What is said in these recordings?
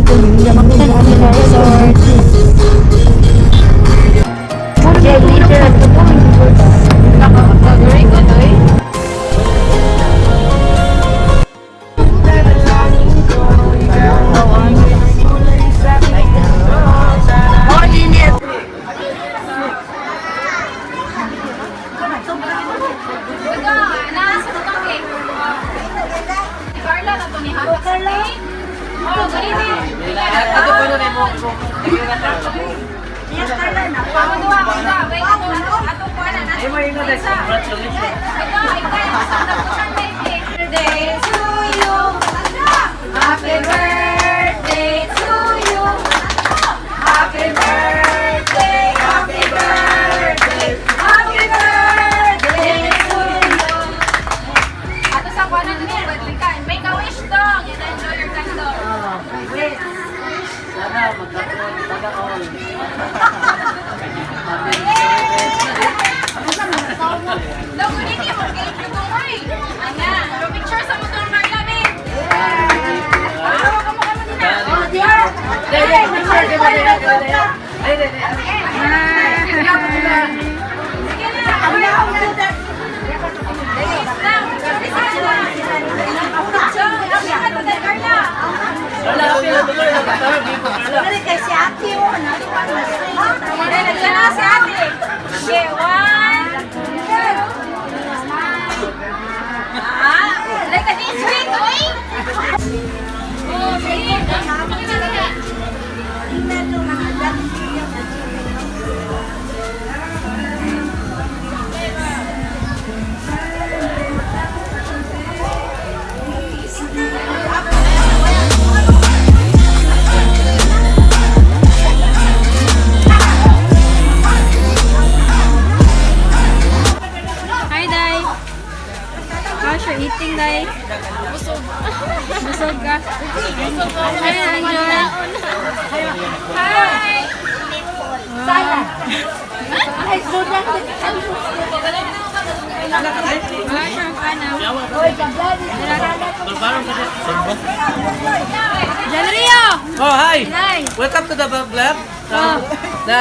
Mactan Aguila Resort. Very good, oy. Carla na to ni Carla. Oh, ganini. Ato po na mo. Yes, Carla na. Wait, ato po na na. Ay mo ingon dai, congratulations. Birthday to you. Happy birthday to you. Happy birthday, happy birthday, happy birthday to you. Ato sa kuha na dito, pwede ka. Make a wish dong and enjoy your candle. Sana magkaroon taga all. Daw kunin mo kay dugong oy. Ana, picture sa mo tong Marla babe. Ah, kamo kamo din na. Oh, diya. Dai dai, picture di ba dai dai. Ay dai dai. Sige na. Wait lang. Picture na. Picture. Ang Carla. Wala happy na tuloy na tawag di ko Carla. Nandiyan na si ate. Okay, one, two. Ah, like a this sweet, oy! Oh, sige. Pakita na. Hi, Day. How's your eating, Day? Busog. Busog ka? Hi, enjoy. Hi! Wow. Hi, from Ana. Parang kasi. John Rio! Oh, hi. Hi. Welcome to the vlog. So, the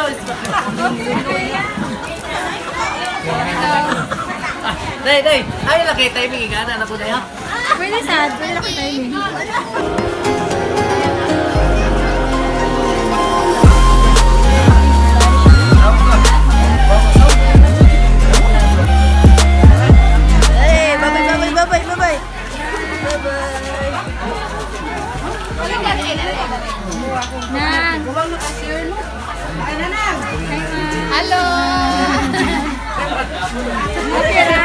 it's Day, day. Ay, laki timing igana na po day ha. Pwede sad. Pwede lang timing. Hey, bye-bye, bye-bye, bye-bye, bye-bye. Bye-bye. Nang. Hello! Okay ra.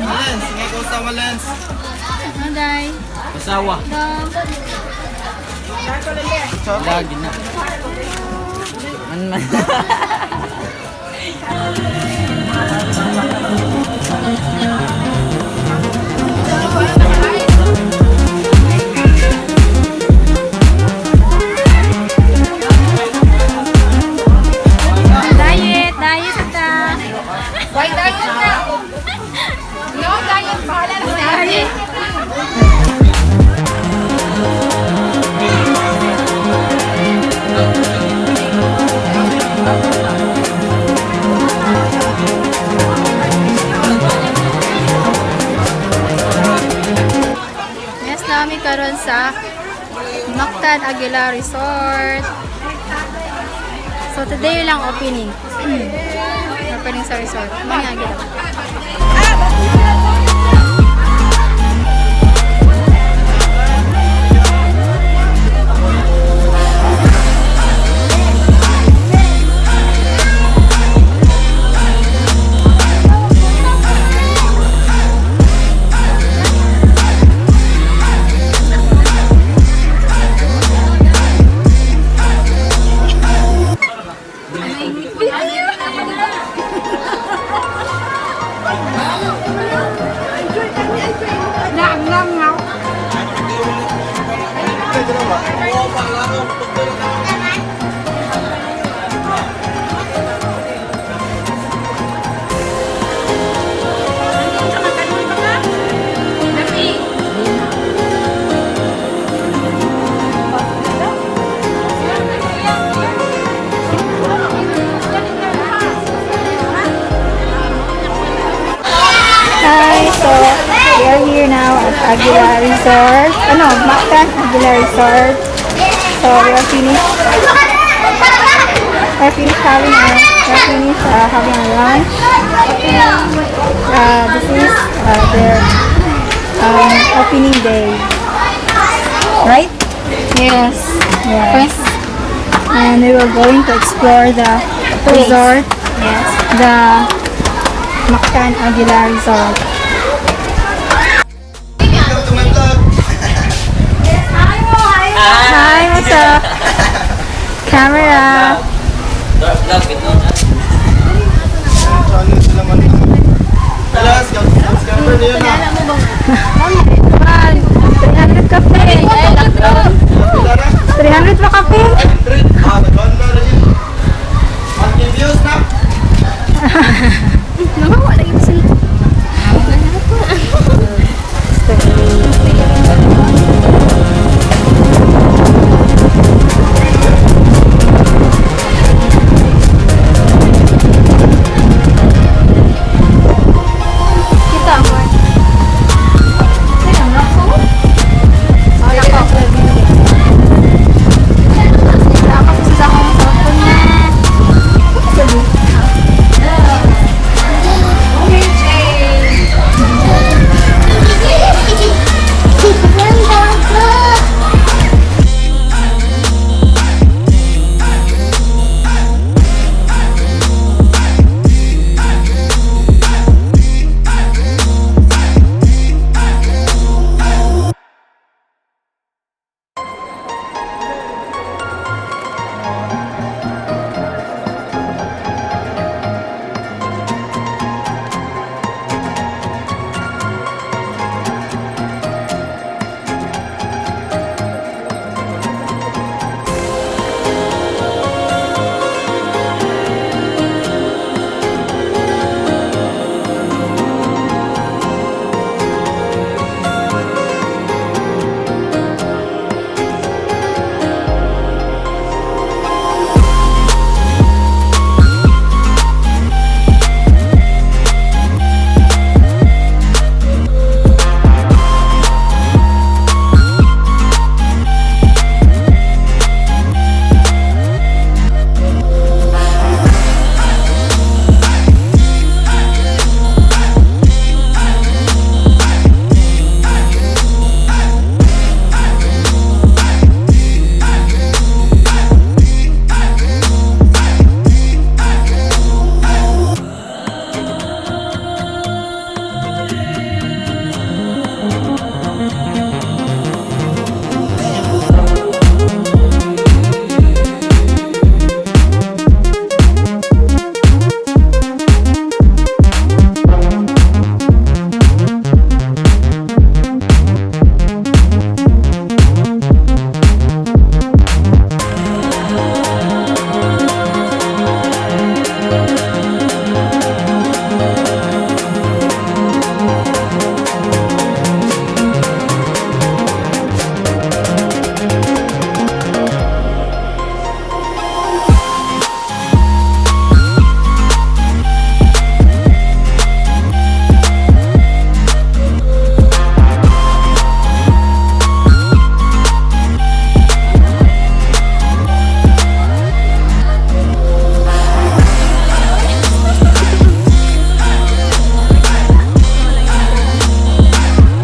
Lens, ngay ko usawa, Lens. Ano, Day? Asawa. Dong. Lagi na. Man man. Diet. Diet ta. Why diet na? No diet, bahala na si ate. Yes, nami karon sa Mactan Aguila Resort. So today lang opening. Opening sa resort. Mga Aguila. are here now at Aguila Resort. Ano, Mactan Aguila Resort. So we are finished. We are finished having our lunch. This is their opening day. Right? Yes. Yes. And we were going to explore the resort. Yes. The Mactan Aguila Resort. Welcome to my vlog. Hi, what's up? Camera. Vlog, ito na. Channel sila man. Wala, scammer na yun ah. One, 300 kape. Pila na? 300 pa kape. 100. Ah, nag-on na rin. 1K views na. Namawa lagi pa sila. Kita mo. Ay, ang nako. Oh, nako. Ako sa akong cellphone na. Sabi.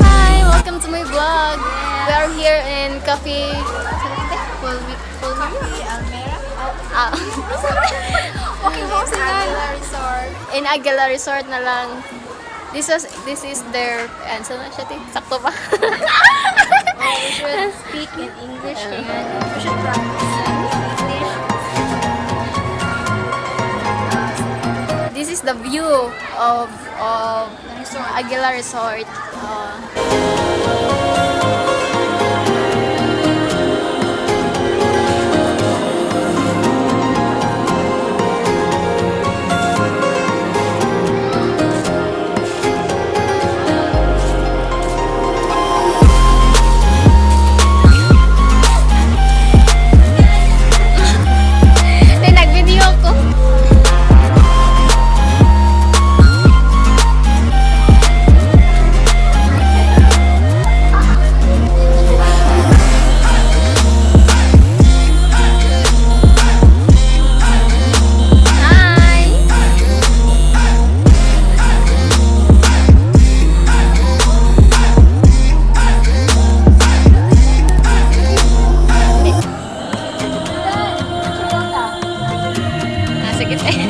Hi! Welcome to my vlog. We are here in Cafe... Coffee Almera? Ah. Okay mo Resort. In Aguila Resort na lang. This is their and so na siya, te? Sakto ba? We should speak in English and we should practice English. This is the view of Aguila Resort. Te, nag-video ko. Sakit eh.